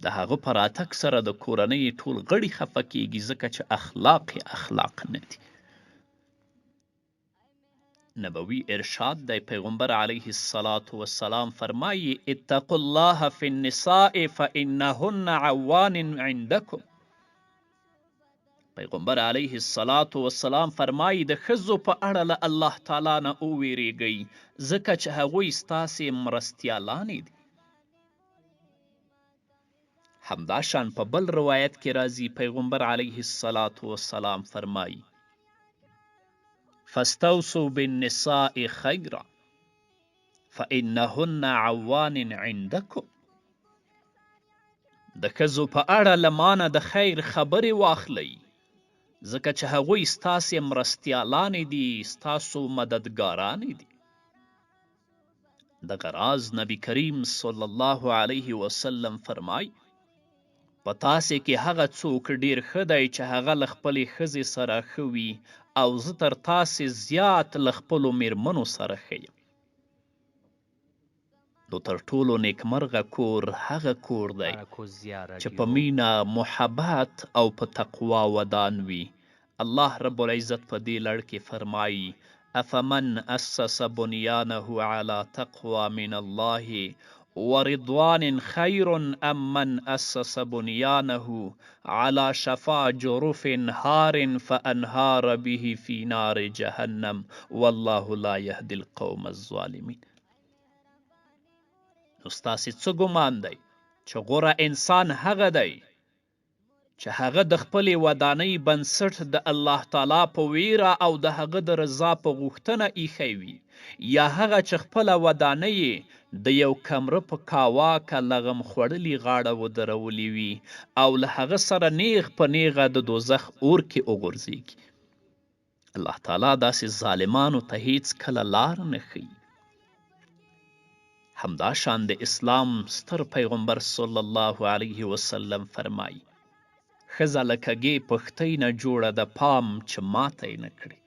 د هغه په راتګ سره د کورنۍ ټول غړي خفه کیږي، ځکه چې اخلاق یې اخلاق نه دي. نبوي ارشاد دی، پیغمبر علیه الصلاة والسلام فرمایي: اتقوا الله فی النساء فإنهن عوان عندکم. پیغمبر علیه الصلاة والسلام فرمایي: د ښځو په اړه له الله تعالی نه وویریږئ، ځکه چې هغوی ستاسې مرستیالانې دي. همداشان په بل روایت کې راځي، پیغمبر علیه الصلاة والسلام فرمایي: فاستوصوا بالنساء خیرا فإنهن عوان عندکم. د ښځو په اړه له مانه د خیر خبرې واخلئ، ځکه چې هغوی ستاسې مرستیالانې دي، ستاسو مددګارانې دي. دغه راز نبی کریم صلی الله علیه وسلم فرمایي: په تاسې کې هغه څوک ډیر ښه دی چې هغه له خپلې ښځې سره ښه وي، او زه تر تاسې زیات له خپلو میرمنو سره ښه یم. نو تر ټولو نیکمرغه کور هغه کور دی اراکوزیا چې په راډیو. مینه، محبت او په تقوا ودان وي. الله رب العزت په دې لړ کې فرمایي: افمن اسس بنیانه علی تقوا من الله ورضوان خیر ام من اسس بنیانه علی شفا جرف هار فانهار به فی نار جهنم والله لا یهدی القوم الظالمین. نو ستاسې څه ګمان دی چې غوره انسان هغه دی چې هغه د خپلې ودانۍ بنسټ د الله تعالی په ویره او د هغه د رضا په غوښتنه ایښی وي، یا هغه چې خپله ودانۍ یې د یو کمره په کاواکه لغم خوړلي غاړه ودرولې وي او له هغه سره نیغ په نیغه د دوزخ اور کې وغورځیږي؟ الله تعالی داسې ظالمانو ته هیڅ کله لار نه ښیي. همداشان د اسلام ستر پیغمبر صلی الله علیه وسلم فرمایي: ښځه له کږې پښتۍ نه جوړه ده، پام چې ماته یې نه کړي.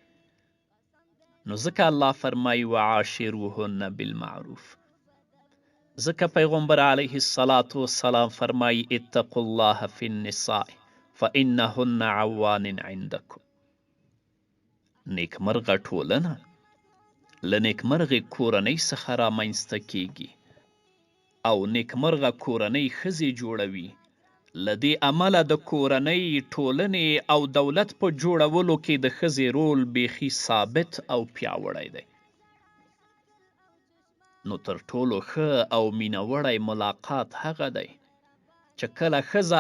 نو ځکه الله فرمایي: وعاشروهن بالمعروف. ځکه پیغمبر علیه الصلاة والسلام فرمایي: اتقوا الله فی النساء فإنهن عوان عندکم. نیکمرغه ټولنه له نیکمرغې کورنۍ څخه رامنځته کیږي او نیکمرغه کورنۍ ښځې جوړوي. له دې امله د کورنۍ، ټولنې او دولت په جوړولو کې د ښځې رول بیخي ثابت او پیاوړی دی. نو تر ټولو ښه او مینوړی ملاقات هغه دی چې کله ښځه